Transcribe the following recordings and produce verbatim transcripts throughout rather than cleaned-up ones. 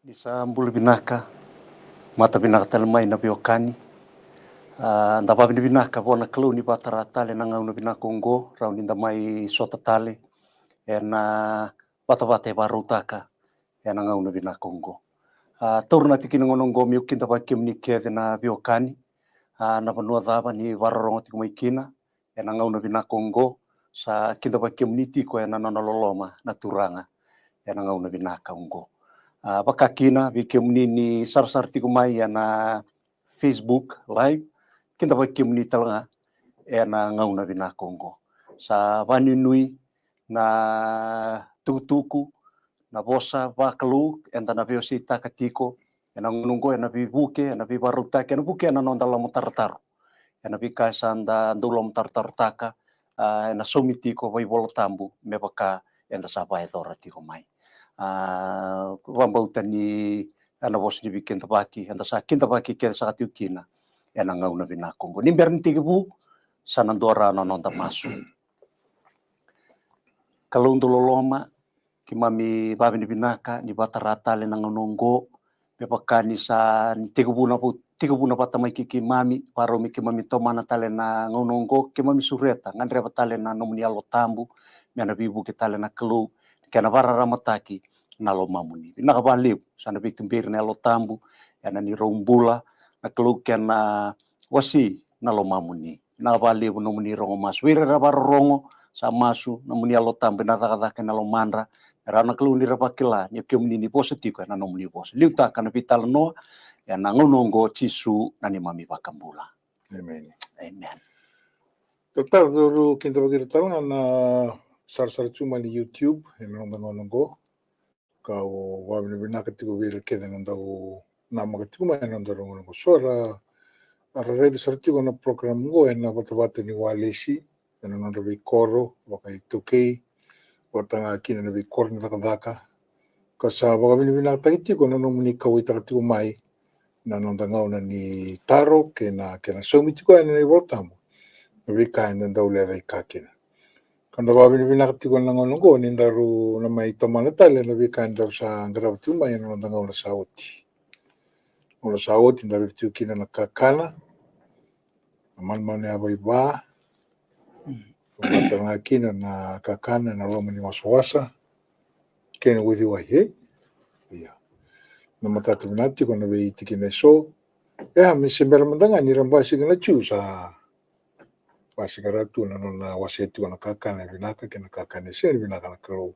Ni sa bula vinaka, mata vinaka tale mai na veiwekani. A, da vavinavinaka vua na Kalou ni vatara tale na gauna vinaka oqo, rawa ni da mai sota tale ena vatavata e varautaka ena gauna vinaka oqo. A, taura na tikina gauna oqo meu kidavaki kemuni kece na veiwekani. A, na vanua cava ni vakarorogo tiko mai kina ena gauna vinaka oqo, sa kidavaki kemuni tiko ena nona loloma na Turaga ena gauna vinaka oqo. A, vaka kina vei kemuni ni sarasara tiko mai ena Facebook Live, kidavaki kemuni tale ga ena gauna vinaka oqo. Sa vanuinui na tukutuku, na vosa vakalou eda na veiwaseitaka tiko ena gauna oqo, ena veivuke, ena veivarautaki, ena vuke ena noda lomatarotaro ena veika sa da dau lomatarotarotaka, a, ena saumi tiko vaivolatabu me vaka eda sa vakayacora tiko mai. A, vakabauta ni ena vosa ni veikidavaki eda sa kidavaki kece saka tiko kina ena gauna vinaka oqo. Ni bera ni tekivu, sa na dua rawa na noda masu. Kalou dau loloma, keimami vavinavinaka ni vatara tale na gauna oqo, me vaka ni sa ni tekivuna vo-, tekivuna vata mai kei keimami, vakarau me keimami tomana tale na gauna oqo, keimami sureta, gadreva tale na nomuni Yalo Tabu me na veivuke tale na Kalou, kei na vakararamataki na lomamuni. Vinaka vakalevu, sa na veituberi na Yalo Tabu ena neirau bula na Kalou, kei na wasei na lomamuni. Vinaka vakalevu nomuni rogo masu. Vei ira era vakarorogo, sa masu, nomuni Yalo Tabu ena cakacaka ena lomadra, me rawa na Kalou ni ra vakila ni o kemuni ni vosa tiko ena nomuni vosa. Liutaka na veitalanoa ena gauna oqo, Jisu na neimami iVakabula. Emeni. Emeni. Tatara, daru kidavaki ira tale ga na sarasara tu mai na YouTube ena noda gauna oqo. Kau vavinavinaka tiko vei ira kece na dau namaka tiko mai ena noda rogo oqo. So era, era raica sara tiko na program oqo ena vatavata ni walesi ena nodra veikoro vakaitaukei, vata ga kina na veikoro ni cakacaka. Ka sa vakavinavinakataki tiko na nomuni kauwaitaka tiko mai na noda gauna ni taro kei na, kei na saumi tiko yani na iVolatabu na veika eda dau lecaika kina. Ka da vakavinavinaka tiko na gauna oqo ni daru na mai tomana tale na veika ni daru sa qarava tiko mai ena noda gauna sa oti. Gauna sa oti daru raica tiko kina na kakana, na manumanu yavaiva, vata ga kina na kakana ena loma ni wasawasa kei na uciwai, e? Ia. Na matata vinaka tiko na veitikina eso. E, a, me se bera mada ga ni ra basika na Jiu sa basika rawa tu na nona wasea tiko na kakana e vinaka kei na kakana e sega ni vinaka na Kalou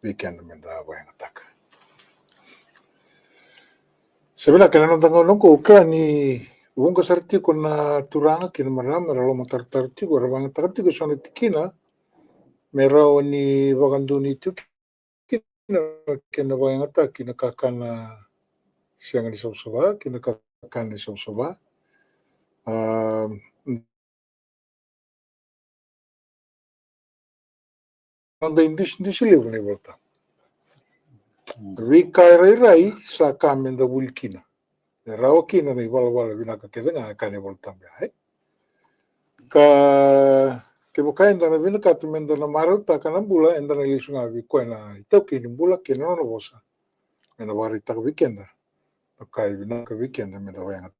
vei keda me da vakayagataka. Sa vinaka, ena noda gauna oqo au kila ni vuqa sara tiko na turaga kei na marama era lomatarotaro tiko, era vakayagataka tiko eso na tikina me rawa ni vakadonui tiko kina na kena vakayagataki na kakana sega ni savasava kei na kakana e savasava. A, noda idusidusi levu na iVolatabu. Veika e rairai sa ka me da vuli kina. E rawa kina na ivalavala vinaka kece ga e kaya na iVolatabu ya, e? Ka kevaka eda na vinakata me da na marautaka na bula, eda na lesu ga vei koya na itaukei ni bula kei na nona vosa me na vakaraitaka vei keda na ka e vinaka vei keda me da vakayagataka.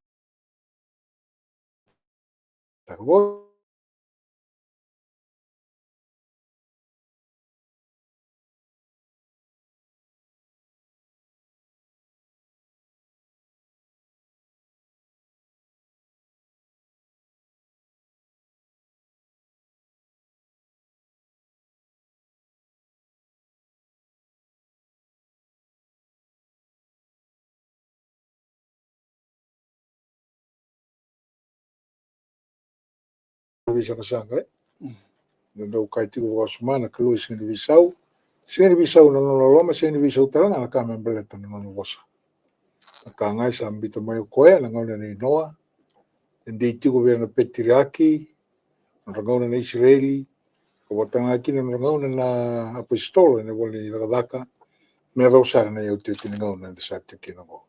Veisaqasaqa, e? Mm. Da dau kaya tiko vakawasoma na Kalou e sega ni veisau. Sega ni veisau na nona loloma, sega ni veisau tale ga na ka me baleta na nona vosa. Na ka ga e sa biuta mai o koya na gauna nei Noa, e dei tiko vei ira na peteriaki, nodra gauna na Isireli, ka vata ga kina nodra gauna na apositolo ena ivola ni Cakacaka, me yacova sara na iotioti ni gauna eda sa tiko kina oqo.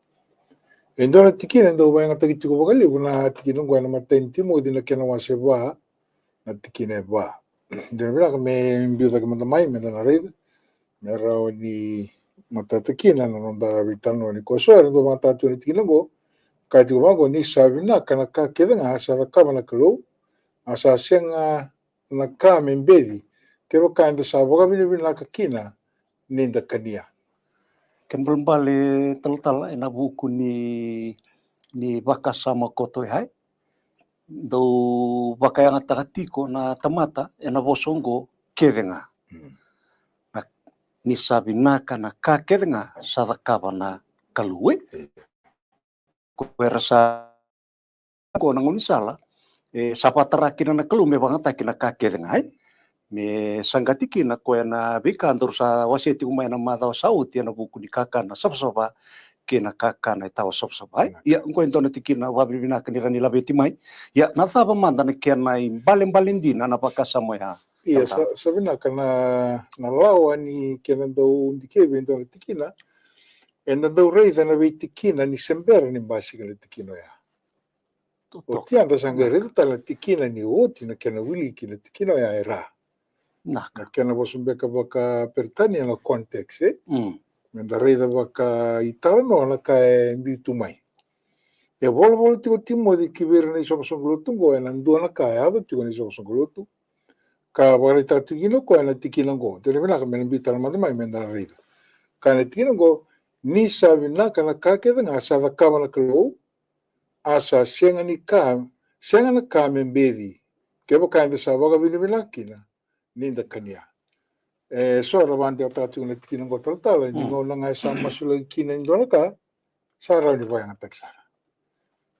E dua na tikina e dau vakayagataki tiko vakalevu na tikina oqo ena imatai ni Timoci na kena wase va, na tikina e va. Dina vinaka me biu cake mada mai me da na raica, me rawa ni matata kina na noda veitalanoa nikua. So era dau matata tu na tikina oqo, ka tiko vaqo: Ni sa vinaka na ka kece ga sa cakava na Kalou, a sa sega na ka me beci kevaka eda sa vakavinavinaka kina ni da kania. Kena balebale talatala ena vuku ni, ni vakasama koto e hai dau vakayagataka tiko na tamata ena vosa oqo kece ga. Mm. Na, ni sa vinaka na ka kece ga sa cakava na Kalou, e? Ko era sa, ko na gaunisala, e, sa vakatara kina na Kalou me vagataki na ka kece ga, e? Me saqati kina ko ena veika daru sa wasea tiko mai ena macawa sa oti ena vuku ni kakana savasava kei na kakana e tawa savasava, e? Ia, oqo e dua na tikina vakavinavinaka ni rawa ni laveti mai. Ia, na cava mada na kena ibalebale dina na vakasama oya? Ia, sa, sa vinaka na, na lawa ni kena dau dikevi e dua na tikina, eda dau raica na veitikina ni se bera ni basika na tikina oya. Totoka. Oti eda sa qai raica tale na tikina ni oti na kena wiliki na tikina oya e ra. Na kena vosa beka vakaperitania na context, e? Mm. Meda raica vakaitalanoa na ka e biu tu mai. E volavola tiko o Timoci ki vei ira na isoqosoqo lotu oqo ena dua na ka e yaco tiko ena isoqosoqo lotu, ka vakaraitaka tiko kina o koya ena tikina oqo. Dina vinaka me na biu tale mada mai meda raica. Ka ena tikina oqo: Ni sa vinaka na ka kece ga sa cakava na Kalou, a sa sega ni ka, sega na ka me beci kevaka eda sa vakavinavinaka kina ni da kania. E so era vakadewataka tiko na tikina oqo talatala, ni gauna ga e sa masulaki kina e dua na ka, sa rawa ni vakayagataki sara.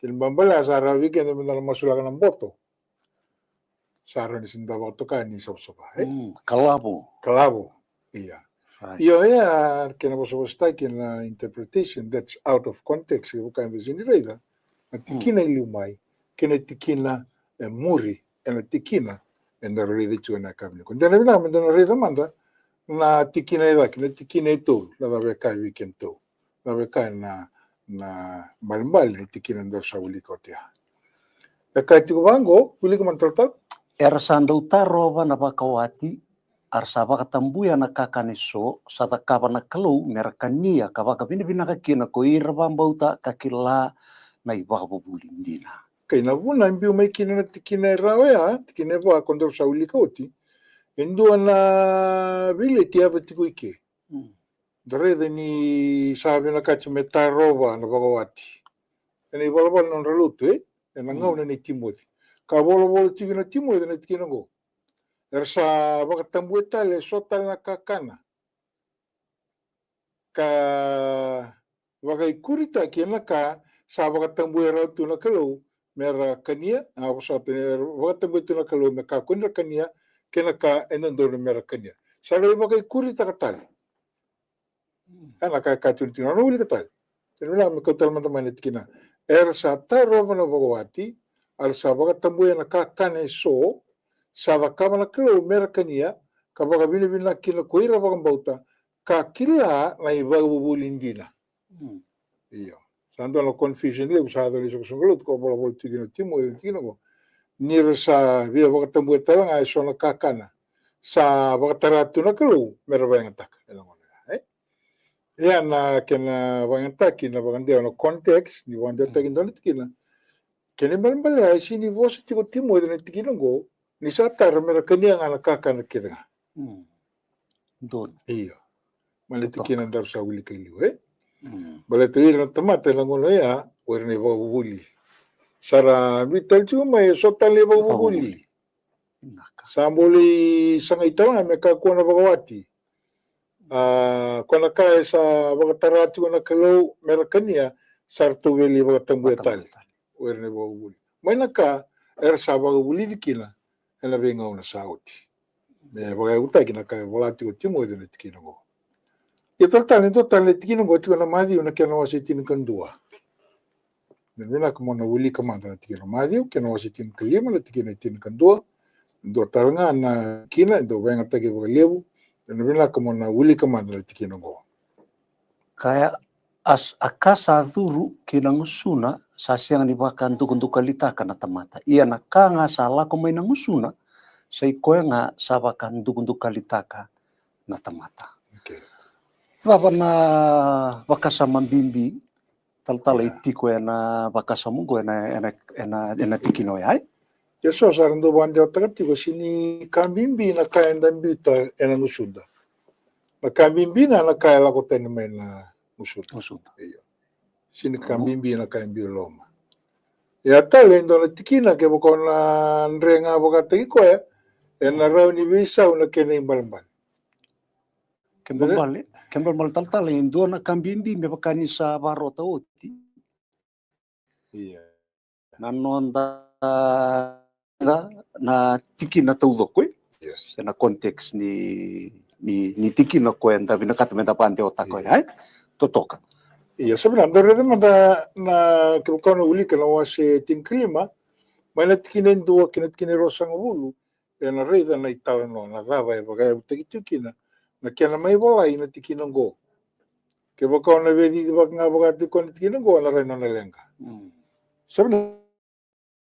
Kena balebale sa rawa vei keda meda na masulaka na boto, sa rawa ni sega ni da vakatoka ni savasava, e? Mm, kalavo. Kalavo. Ia. Right. Io, ia, kena vosavosataki na interpretation that's out of context, kevaka eda sega ni raica na tikina e liu mai kei na tikina e muri ena tikina eda raica tiko ena yakavi nikua. Dina vinaka meda na raica mada na tikina e cake, na tikina e tolu, na cava e kaya vei kedatou. Na vei kaya na, na balebale ni tikina daru sa wilika oti ya. E kaya tiko vaqo, wilika mada talatala. Era sa dau tarova na vakawati, a ra sa vakatabuya na kakana eso sa cakava na Kalou me ra kania ka vakavinavinaka kina ko ira vakabauta ka kila na ivakavuvuli dina. Kei na vuna e biu mai kina na tikina e ra oya, tikina e va ko daru sa wilika oti, e dua na veileti e yaco tiko i ke. Mm. Da raica ni sa vinakati me tarova na vakawati ena ivalavala ni nodra lotu, e? Ena gauna nei Timoci. Ka volavola tiko na Timoci ena tikina oqo. Era sa vakatabuya tale eso tale na kakana, ka vakaikuritaki ena ka sa vakatabuya rawa tu na Kalou me ra kania, a, vosota, era vakatabuya tu na Kalou me kakua ni ra kania, kei na ka e dodonu me ra kania. Sa ra vakaikuritaka tale. Ena ka e kaya tiko na tikina, na wilika tale. Sa vinaka me kau tale mada mai na tikina. Era sa tarova na vakawati, a ra sa vakatabuya na kakana eso sa cakava na Kalou me ra kania, ka vakavinavinaka kina ko ira vakabauta ka kila na ivakavuvuli dina. Mm. Io. Sa dua na confusion levu sa yaco ena isoqosoqo lotu, ka volavola tiko kina o Timoci ena tikina oqo. Ni ra sa via vakatabuya tale ga eso na kakana sa vakatara tu na Kalou me ra vakayagataka ena gauna ya, e? Ia na kena vakayagataki na vakadewa, na context ni vakadewataki e dua na tikina. Kena ibalebale e sega ni vosa tiko o Timoci ena tikina oqo ni sa tara me ra kania ga na kakana kece ga. Mm. Donu. Io. Mai na tikina daru sa wilika i liu, e? Mm. Baleta o ira na tamata ena gauna oya o ira na ivakavuvuli. Sa ra biu tale tiko mai eso tale na ivakavuvuli. Vinaka. Sa bau lai sagai tale ga me kakua na vakawati. A, ko na ka e sa vakatara tiko na Kalou me ra kania, sa ratou via lai vakatabuya tale o ira na ivakavuvuli mai na ka era sa vakavulici kina ena veigauna sa oti. Me vakayavutaki na ka e vola tiko o Timoci ena tikina oqo. Ia talatala, e dua tale na tikina oqo tiko ena Maciu na kena wase tinikadua. Dina vinaka mo na wilika mada na tikina o Maciu, kena wase tinikalima, na tikina e tinikadua. Dua tale ga na tikina e dau vakayagataki vakalevu. Dina vinaka mo na wilika mada na tikina oqo. Kaya, a s-, a ka sa curu ki na gusuna sa sega ni vakadukadukalitaka na tamata. Ia na ka ga sa lako mai na gusuna, sa i koya ga sa vakadukadukalitaka na tamata. Okay. Cava na vakasama bibi talatala e tiko ena vakasama oqo ena, ena, ena, ena tikina oya, e? Ia so sa ra dau vakadewataka tiko, sega ni ka bibi na ka eda biuta ena gusuda. Na ka bibi ga na ka e lako tani mai na gusuda. Gusuda. Io. Sega ni ka bibi na ka e biu loma. Ia tale e dua na tikina kevaka o na dre ga vakataki koya, ena rawa ni veisau na kena ibalebale. Kena ibalebale, kena ibalebale talatala, e dua na ka bibi me vaka ni sa vakarota oti. Ia. Na noda, na tikina taucoko, e? Ia. Se na context ni, ni, ni tikina koya eda vinakata meda vakadewataka koya, e? Totoka. Ia, sa vinaka, da raica mada na, kevaka o na wilika na wase tinikalima, mai na tikina e dua ki na tikina e ruasagavulu, ena raica na italanoa, na cava e vakayavutaki tu kina na kena mai volai na tikina oqo. Kevaka o na veicicivaka ga vakataki koya na tikina oqo, na rai nona leqa. Mm. Sa vinaka,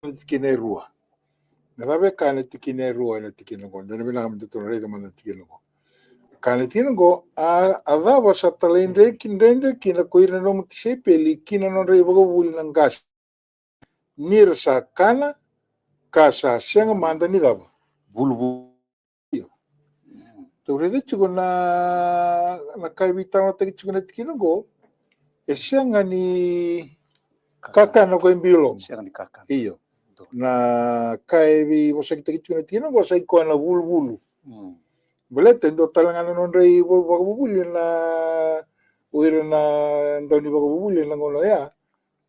na tikina e rua. Na cava e kaya na tikina e rua ena tikina oqo? Dua na vinaka me datou na raica mada na tikina oqo. Kaya na tikina oqo, a, a cava sa talaidredre ki, dredre kina ko ira na nomu tisaipeli ki na nodra ivakavuvuli na qase, ni ra sa kana, ka sa sega mada ni cava? Vuluvulu. Io. Tou raica tiko na, na ka e veitalanoataki tiko na tikina oqo, e sega ni kakana ko e biu loma. Sega ni kakana. Io. Na ka e veivosakitaki tiko na tikina oqo sa i koya na vuluvulu. Mm. Baleta e dua tale ga na nodra ivakavuvuli na, o ira na dau ni vakavuvuli na gauna oya,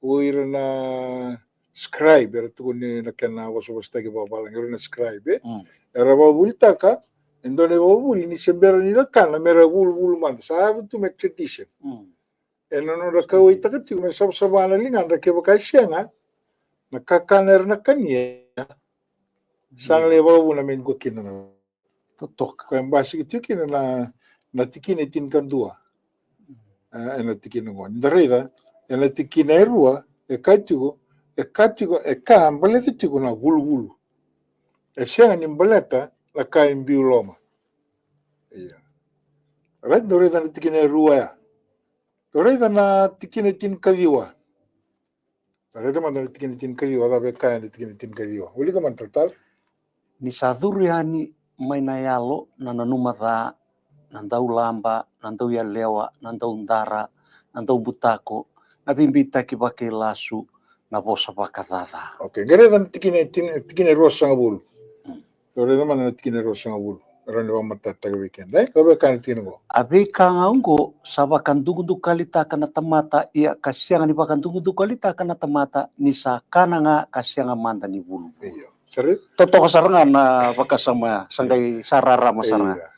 o ira na scribe, era tukuni na kena vosavosataki vakavalagi, o ira na scribe, e? Mm. Era vakavulitaka e dua na ivakavuvuli ni se bera ni ra kana me ra vuluvulu mada, sa yaco tu me tradition. Mm. Ena nodra kauwaitaka tiko me savasava na ligadra, kevaka e sega, na kakana era na kania sa na lai vakavuna me dua kina na Totoka. Koya e basika tiko kina na, na tikina e tinikadua. E, ena tikina oqo. Ni da raica, ena tikina e rua, e kaya tiko, e kaya tiko, e kaya baleta tiko na vuluvulu. E sega ni baleta na ka e biu loma. Ia. Right, dou raica na tikina e rua ya. Dou raica na tikina e tinikaciwa. Raica mada na tikina tinikaciwa, cava e kaya na tikina tinikaciwa. Wilika mada talatala. Ni sa curu yani mai na yalo na nanuma ca, na daulaba, na dauyalewa, na daudara, na daubutako, na veibeitaki vakailasu, na vosa vakacaca. Okay, qai raica na tikina, tikina, tikina e ruasagavulu. Mm. Dou raica mada na tikina e ruasagavulu. Rawa ni vakamatatataka vei keda, e? Cava e kaya na tikina oqo? A veika ga oqo sa vakadukadukalitaka na tamata, ia ka sega ni vakadukadukalitaka na tamata, ni sa kana ga ka sega mada ni vulu. Io. Sara? Totoka sara ga na vakasama ya, sa qai sa rarama sara ga. Io.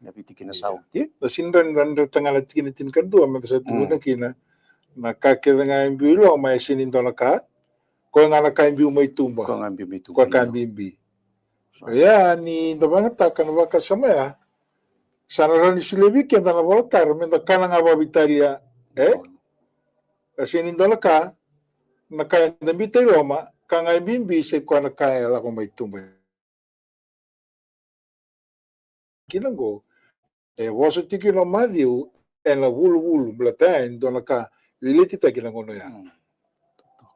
Na veitikina sa oti. Da sega ni dredre, dredre tale ga na tikina tinikadua, me da sa tukuna kina na ka kece ga e biu i loma e sega ni dua na ka. Koya ga na ka e biu mai tuba. Koya ga biu mai tuba. Koya ka bibi. Ia, ni da vakayagataka na vakasama ya, sa na rawa ni solia vei keda na vola tara me da kana ga vakaveitalia, e? E sega ni dua na ka, na ka eda biuta i loma, ka ga e bibi, se koya na ka e lako mai tuba. Kina oqo, e vosa tiko kina o Maciu ena vuluvulu, baleta e dua na ka veiletitaki na gauna ya. Mm.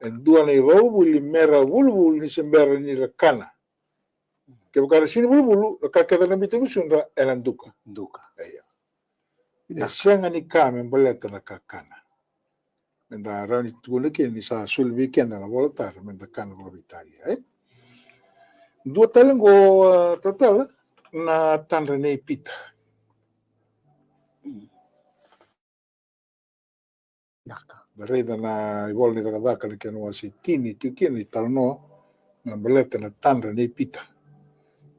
E dua na ivakavuvuli me ra vuluvulu ni se bera ni ra kana. Kevaka ra sega ni vuluvulu, na ka kece na biuta e gusudra ena duka. Duka. Io. E sega ni ka me baleta na kakana. Me da rawa ni tukuna kina ni sa soli vei keda na vola tara me da kana vakaveitalia, e? Dua tale oqo, a, talatala, na tadra nei Pita. Naka. Da raica na ivola ni Cakacaka na kena wase tini, tiko kina na italanoa me baleta na tadra nei Pita.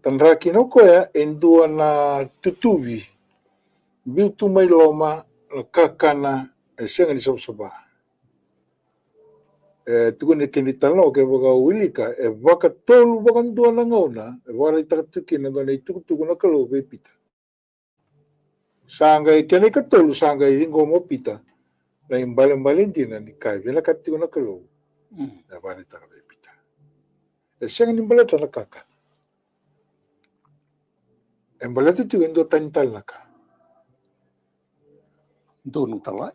Tadra kina o koya e dua na tutuvi biu tu mai loma, na kakana e sega ni savasava. E tukuni kina italanoa, kevaka o wilika, e vakatolu vakadua na gauna e vakaraitaka tu kina e dua na itukutuku na Kalou vei Pita. Sa qai, kena ikatolu, sa qai ciqoma o Pita na ibalebale dina ni ka e vinakata tiko na Kalou. Mm. E vakaraitaka vei Pita. E sega ni baleta na kakana. E baleta tiko e dua tani tale na ka. Donu tale.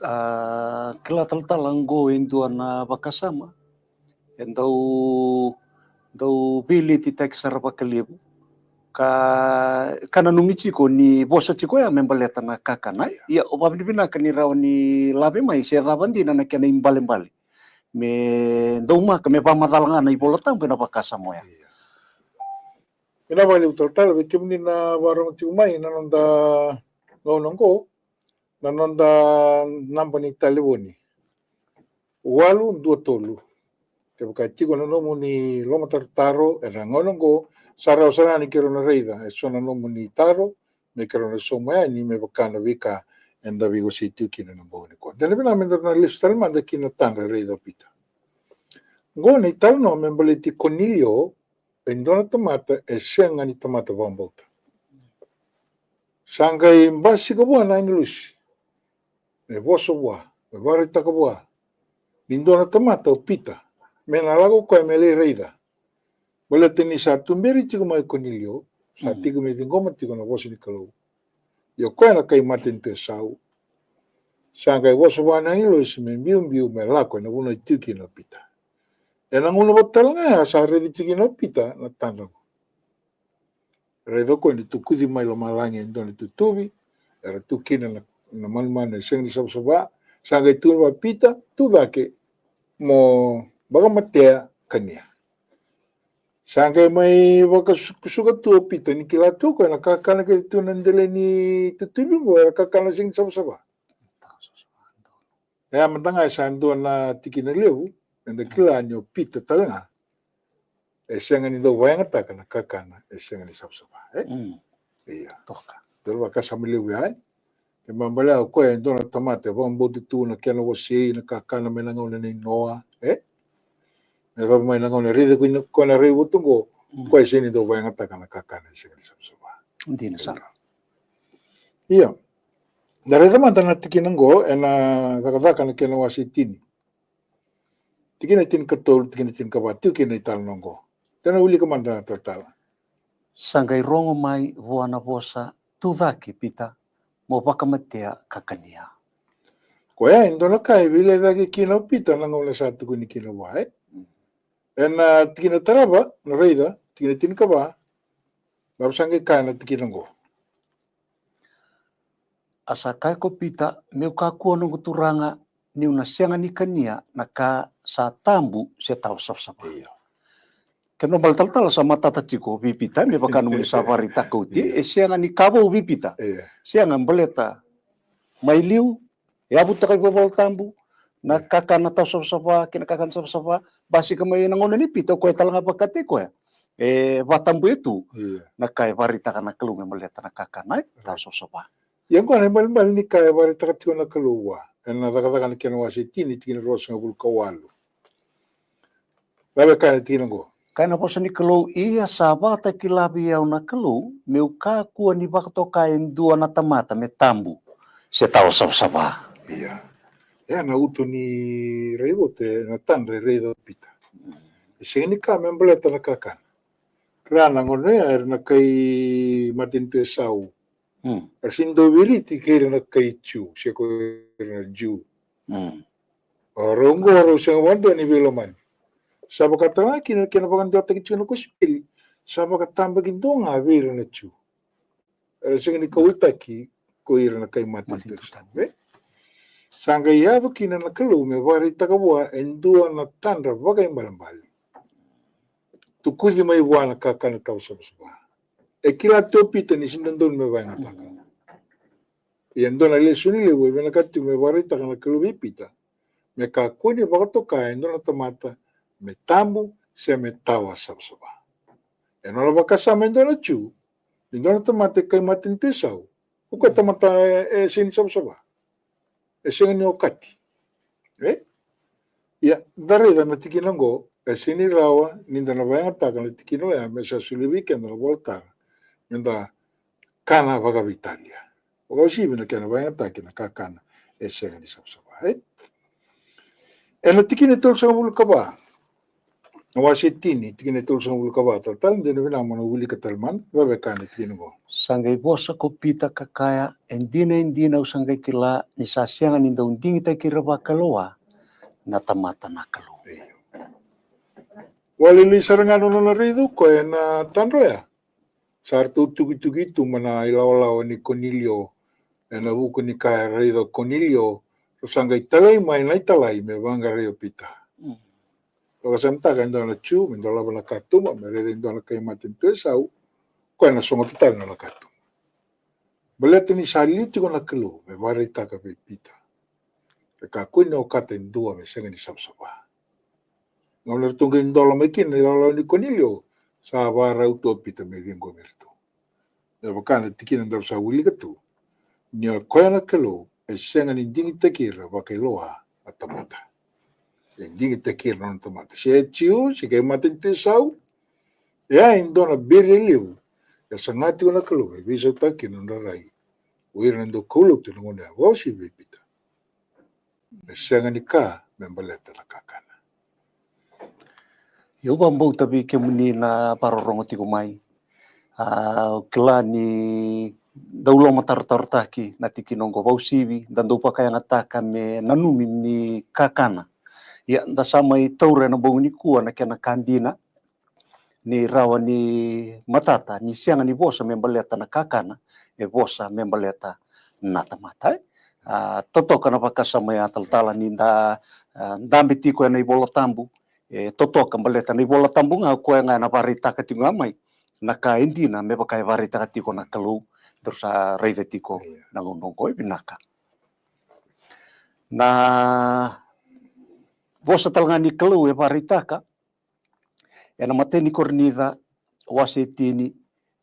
A, kila talatala, qo e dua na vakasama e dau, dau veiliutaki sara vakalevu. Ka, ka nanumi tiko ni vosa tiko ya me baleta na kakana. Ia, o vakavinavinaka ni rawa ni lave mai se cava dina na kena ibalebale. Me daumaka, me vakamacala ga na iVola Tabu ena vakasama oya. Ia. Vinaka vakalevu talatala, vei kemuni na vakarorogo tiko mai na noda gauna oqo, na noda naba ni talevoni. Walu dua tolu. Kevaka tiko na nomuni lomatarotaro ena gauna oqo, sa rawa sara ni keirau na raica e so na nomuni taro, me keirau na sauma yani me vaka na veika eda veiwasei tiko kina na bogi nikua. De na vinaka me daru na lesu tale mada ki na tadra e raica o Pita. Oqo na italanoa me baleti Konilio, e dua na tamata e sega ni tamata vakabauta. Sa qai basika vua na agilosi me vosa vua, me vakaraitaka vua ni dua na tamata o Pita, me na lako o koya me lai raica. Baleta ni sa tuberi tiko mai Konilio, sa tiko me ciqoma tiko na vosa ni Kalou. Ia o koya na kai matanitu e sau. Sa qai vosa vua na agilosi me biubiu me lako ena vanua e tiko kina o Pita. Ena gauna vata tale ga ya sa raici tiko kina o Pita na tadra oqo. Raica o koya ni tukuci mai lomalagi e dua na itutuvi, era tu kina na, na manumanu e sega ni savasava. Sa qai tukuna vua, Pita, tu cake mo vakamatea kania. Sa qai mai vakasukusuka tu o Pita ni kila tu o koya na kakana kece tu na dela ni itutuvi oqo era kakana sega ni savasava. E a mada ga e sa dua na tikina levu eda kila ni o Pita tale ga e sega ni dau vakayagataka na kakana e sega ni savasava, e? Ia. Toka. Dua na vakasama levu ya, e? Ke baleta o koya e dua na tamata e vakabauta tu na kena wasei na kakana mai na gauna nei Noa, e? Me yacova mai na gauna e raici koya na raivotu oqo, o koya e sega ni dau vakayagataka na kakana e sega ni savasava. Dina sara. Ia. Da raica mada na tikina oqo ena Cakacaka na kena wase tini. Tikina tinikatolu, tikina tinikava, tiko kina italanoa oqo. Da na wilika mada na talatala. Sa qai rogo mai vua na vosa, tu cake Pita, mo vakamatea ka kania. Koya e dua na ka e veilecayaki kina o Pita na gauna sa tukuni kina vua, e? Ena tikina tarava, na raica, tikina tinikava, na sa qai kaya na tikina oqo. A sa kaya ko Pita, meu kakua noqu Turaga, niu na sega ni kania na ka sa tabu se tawa savasava. Ia. Kena ibalebale talatala sa matata tiko vei Pita, me vaka nomuni sa vakaraitaka oti, e sega ni ka vou vei Pita. Ia. Sega baleta mai liu, e yavutaka i Vola Tabu na kakana tawa savasava kei na kakana savasava, basika mai na gauna nei Pita, o koya tale ga vakataki koya e vakatabuya tu na ka e vakaraitaka na Kalou me baleta na kakana e tawa savasava. Ia oqo na ibalebale ni ka e vakaraitaka tiko na Kalou vua ena Cakacaka na kena wase tini, tikina ruasagavulu ka walu. Cava e kaya na tikina oqo? Kaya na vosa ni Kalou, ia sa vakatakila vei au na Kalou meu kakua ni vakatoka e dua na tamata me tabu se tawa savasava. Ia. Ia na uto ni raivotu ena tadra e raica o Pita. E sega ni ka me baleta na kakana. Kila na gauna ya era na kai matanitu e sau. Era sega ni dau viriti kei ira na kai Jiu, se ko ira na Jiu. O rau oqo rau sega vakadua ni veilomani. Sa vaka tale ga kina na kena vakadewataki tiko na kosipeli, sa vakatabakidua ga vei ira na Jiu. Era sega ni kauwaitaki ko ira na kai matanitu e sau, e? Sa qai yaco kina na Kalou me vakaraitaka vua e dua na tadra vakaibalebale. Tukuci mai vua na kakana tawa savasava. E kila tu o Pita ni sega ni dodonu me vakayagataka. Ia dua na lesoni levu e vinakata tiko me vakaraitaka na Kalou vei Pita, me kakua ni vakatoka e dua na tamata me tabu se me tawa savasava. E nona vakasama e dua na Jiu, e dua na tamata e kai matanitu e sau, o koya tamata e, e sega ni savasava. E sega ni okati. E? Ia, da raica na tikina oqo, e sega ni rawa ni da na vakayagataka na tikina oya me sa solia vei keda na ivolatara me da kana vakaveitalia. Vakauasivi na kena vakayagataki na kakana e sega ni savasava, e? Ena tikina e tolusagavulu ka va, na wase tini, tikina e tolusagavulu ka va, talatala, de na vinaka mo na wilika tale mada, cava e kaya na tikina oqo? Sa qai vosa ko Pita ka kaya, e dina, e dina, au sa qai kila ni sa sega ni dau digitaki ira vakalewa na tamata na Kalou. Walili sara ga na nona raica o koya na tadra oya. Sa ratou tukituki tu mai na ilawalawa ni Konilio, ena vuku ni ka e raica o Konilio, rau sa qai talai mai na italai me vaqarai o Pita. Vakasamataka e dua na Jiu, me dolava na katuba, me raica e dua na kai matanitu e sau, koya na sogota tale na nona katuba. Baleta ni sa liu tiko na Kalou me vakaraitaka vei Pita, e kakua ni okata e dua me sega ni savasava. Gauna ratou qai dola mai kina na ilawalawa ni Konilio, sa vakarau tu o Pita me ciqomi iratou. Me vaka na tikina daru sa wilika tu, ni o koya na Kalou e sega ni digitaki ira vakailoa na tamata. E digitaki ira na nona tamata, se Jiu se kai matanitu e sau. E a e dua na beri e levu e saga tiko na Kalou me veisautaka kina na nodra rai o ira na dau kaulotu ena gauna ya, vakauasivi vei Pita. Me sega ni ka me baleta na kakana. Io, au vakabauta vei kemuni na vakarorogo tiko mai, a, au kila ni dau lomatarotarotaki na tikina oqo, vakauasivi da dau vakayagataka me nanumi ni kakana. Ia, da sa mai taura ena bogi nikua na kena ka dina, ni rawa ni matata ni sega ni vosa me baleta na kakana, e vosa me baleta na tamata, e. A, totoka na vakasama ya, talatala, ni da, a, dabe tiko ena iVola Tabu, e totoka baleta na iVola Tabu ga o koya ga ena vakaraitaka tiko ga mai na ka e dina me vaka e vakaraitaka tiko na Kalou, daru sa raica tiko na gauna oqo. E vinaka. Na vosa tale ga ni Kalou e vakaraitaka ena imatai ni Korinica wase e tini,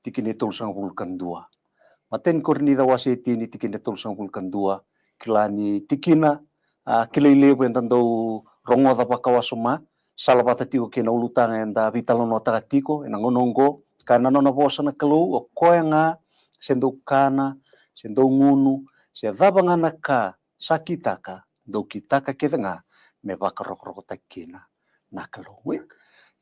tikina e tolusagavulu ka dua. Imatai ni Korinica wase e tini, tikina e tolusagavulu ka dua. Kila ni tikina, a, kilai levu eda dau rogoca vakawasoma, salavata tiko kei na ulutaga eda veitalanoataka tiko ena gauna oqo. Kaya na nona vosa na Kalou, o koya ga se dau kana, se dau gunu, se cava ga na ka sa kitaka, dou kitaka kece ga me vakarokorokotaki kina na Kalou, e.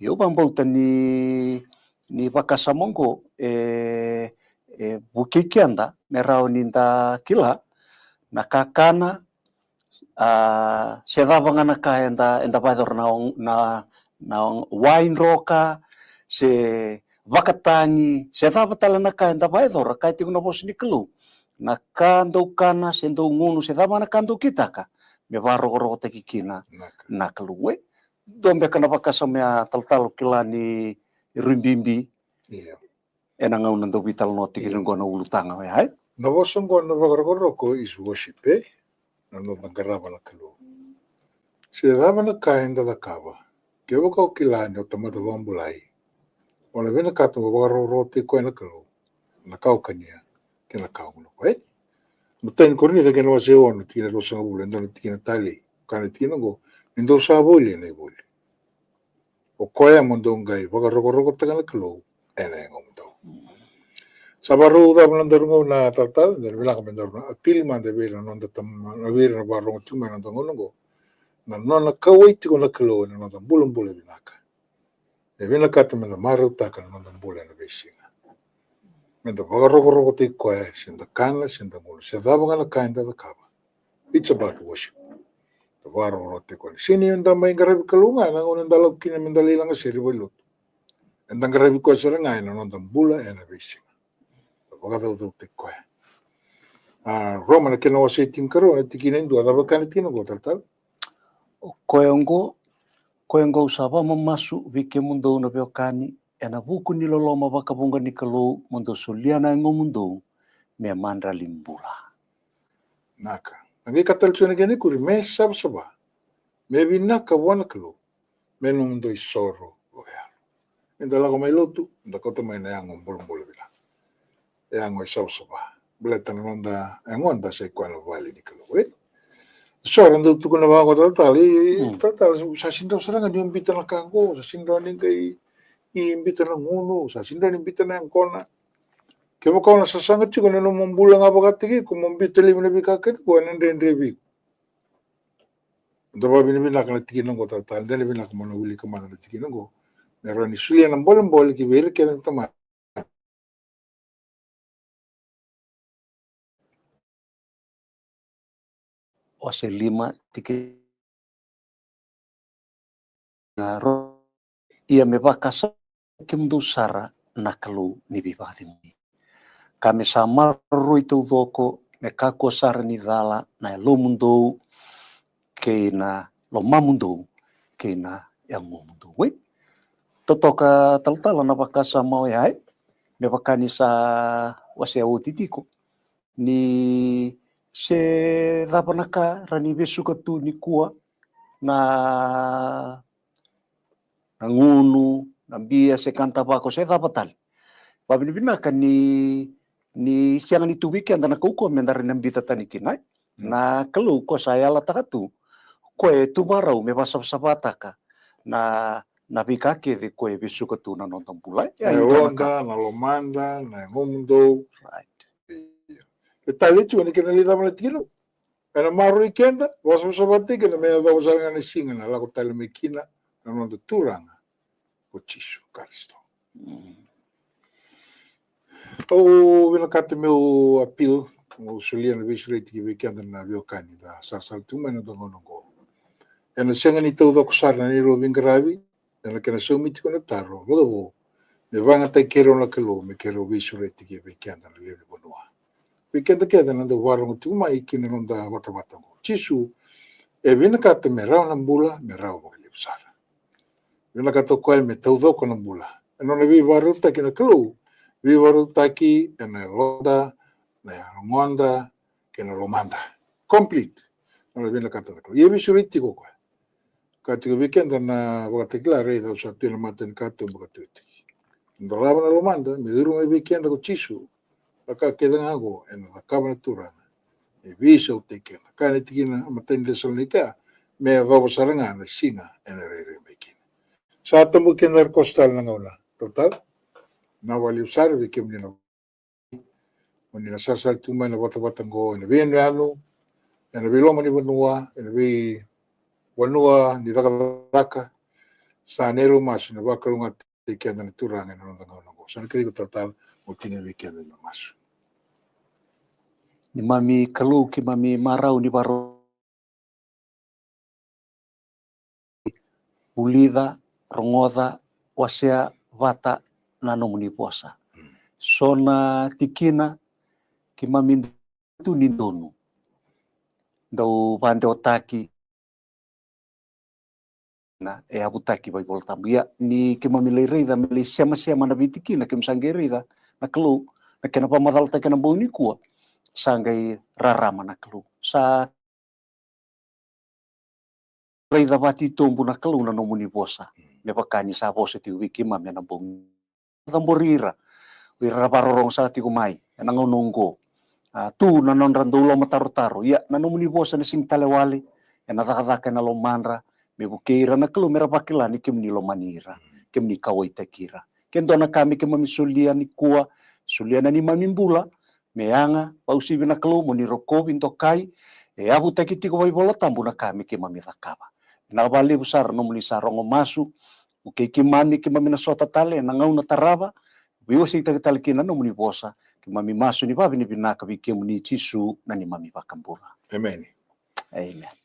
Io, au vakabauta ni, ni vakasama oqo e, e vukei keda me rawa ni da kila na kakana, a, se cava ga na ka eda, eda vakayacora, na, na, na wai droka, se vakatagi, se cava tale na ka eda vakayacora, kaya tiko na vosa ni Kalou, na ka dou kana, se dou gunu, se cava na ka dou kitaka, me vakarokorokotaki kina na Kalou, e. Dua beka na vakasama ya, talatala, au kila ni rui bibi. Io. Ena gauna dau veitalanoa tiko kina oqo na ulutaga oya, e. Na vosa oqo na vakarokoroko is worship, e. Na noda qarava na Kalou. Se cava na ka eda cakava, kevaka o kila ni o tamata vakabulai, o na vinakata mo vakarokorokotaki koya na Kalou, na ka o kania kei na ka o gunuva, e. Imatai ni Korinica kei na wase e ono, tikina e ruasagavulu, e dua na tikina talei, kaya na tikina oqo, ni dou sa voli ena ivoli. O koya mo dou qai vakarokorokotaka na Kalou ena yagomudou. Sa vakarau cava na nodaru gauna, talatala, da na vinaka me daru na apili mada vei ira na noda tama, na vei ira na vakarorogo tiko mai na noda gauna oqo. Na nona kauwai tiko na Kalou ena noda bulabula vinaka. E vinakata me da marautaka na noda bula ena veisiga. Me da vakarokorokotaki koya, se da kana, se da gunu, se cava ga na ka eda cakava. It's about worship. Da vakarokorokotaki koya. Sega ni da mai qaravi Kalou ga ena gauna eda lako kina me da lai lagasere i valenilotu. Eda qaravi koya sara ga ena noda bula ena veisiga. Da vakacaucautaki koya. A, Roma na kena wase e tinikarua, na tikina e dua, cava e kaya na tikina oqo, talatala? O koya oqo, koya oqo au sa vakamamasu vei kemudou na veiwekani, ena vuku ni loloma vakavuqa ni Kalou, mo dou solia na yagomudou me madrali bula. Naka. Na qai ka tale tiko na kena ikuri, me savasava, me vinaka vua na Kalou, me nomudou isoro vakayalo. Me da lako mai lotu, da kauta mai na yago bulabula vinaka. E yago e savasava. Baleta na noda yago da sa i koya na vale ni Kalou, e. So era dau tukuna vaqo, talatala, e, talatala, sa sega ni rawa sara ga ni o biuta na ka qo, sa sega ni rawa ni qai biuta na gunu, sa sega ni rawa ni biuta na yaqona. Kevaka o na sasaga tiko na nomu bula ga vakataki iko mo biuta laivi na veika kece qo, ena dredre vei iko. Da vakavinavinaka na tikina qo, talatala, da na vinaka mo na wilika mada na tikina qo. Me rawa ni solia na bolebole ki vei ira kece na tamata. wase lima, tikina ro, ia me vakasama kemudou sara na Kalou ni veivakacegui, ka me sa maroroi taucoko, me kakua sara ni cala na yalomudou kei na lomamudou kei na yagomudou. Oi, totoka talatala na vakasama oya, e, me vaka ni sa wasea oti tiko, ni se cava na ka ra ni vesuka tu nikua, na na gunu, na bia, se kana tavako, se cava tale. Vavinavinaka ni, ni sega ni tu vei keda na kaukauwa me da rawa ni biuta tani kina, e. Mm. Na Kalou ko sa yalataka tu, ko e tu vakarau me vasavasavataka na, na veika kece ko e vesuka tu na noda bula, e. Na yaloda, na lomada, na yagomudou. Right. E tale tiko ni kena lai cava na tikina. Ena maroroi keda, vasavasavataki keda me yacova sara ga na siga ena lako tale mai kina na noda Turaga ko Jisu Karisito. Mm. Au vinakata meu appeal, meu solia na veisureti ki vei keda na veiwekani da sarasara tu mai na noda gauna oqo. Ena sega ni taucoko sara na neirau veiqaravi, ena kena saumi tiko na taro vakavo, me vakayagataki keirau na Kalou me keirau veisureti ki vei keda na lewe ni vanua. Vei keda kece na dau vakarorogo tiko mai ki na noda vatavata oqo. Jisu e vinakata me rawa na bula, me rawa vakalevu sara. Vinakata o koya me taucoko na bula. E nona veivakarautaki na Kalou, veivakarautaki ena yaloda, na yagoda, kei na lomada. Complete. Nona vinakata na Kalou. Ia veisureti tiko o koya. Ka tiko vei keda na Vakatakila, raica au sa tu ena mata ni katuba ka tu e tiki. Dolava na lomada, me curu mai vei keda ko Jisu. Na ka kece ga oqo ena cakava na Turaga. E veisautaki keda. Ka ena tikina, matai ni Cesalonaika, me yacova sara ga na siga ena rairai mai kina. Sa tabu keda era koso tale na gauna. Talatala, na vakalevu sara vei kemuni na o ni na sarasara tu mai na vatavata oqo, ena veiyanuyanu, ena veiloma ni vanua, ena veivanua ni cakacaka. Sa neirau masu na vakalougatataki keda na Turaga ena noda gauna oqo. Sa na kerei iko talatala mo tinia vei keda na masu. Neimami Kalou, keimami marau ni varo vulica, rogoca, wasea vata na nomuni vosa. So na tikina keimami tu ni donu, dau vadewataki na e yavutaki vaivola tabu. Ia ni keimami lai raica me lai semasema na veitikina keimami sa qai raica na Kalou, na kena vamacalataki ena bogi nikua, sa qai rarama na Kalou. Sa raica vatitobu na Kalou na nomuni vosa. Mm. Me vaka ni sa vosa tiko vei keimami ena bogi. Cabori ira o ira ra vakarorogo sara tiko mai ena gauna oqo. A, tu na nodra dau lomatarotaro. Ia, na nomuni vosa na sega ni tale wale ena cakacaka ena lomadra, me vukei ira na Kalou me ra vakila ni kemuni lomani ira, kemuni kauwaitaki ira. Ke dua na ka me keimami solia nikua, solia na neimami bula, me yaga, vausivi na Kalou, mo ni rokovi, dokai, e yavutaki tiko vaivola tabu na ka me keimami cakava. Vinaka vakalevu sara nomuni sa rogo masu, vukei keimami, keimami na sota tale ena gauna tarava, veiwaseitaki tale kina na nomuni vosa, keimami masu ni vavinavinaka vei kemuni Jisu na neimami vakabula. Emeni. Amen.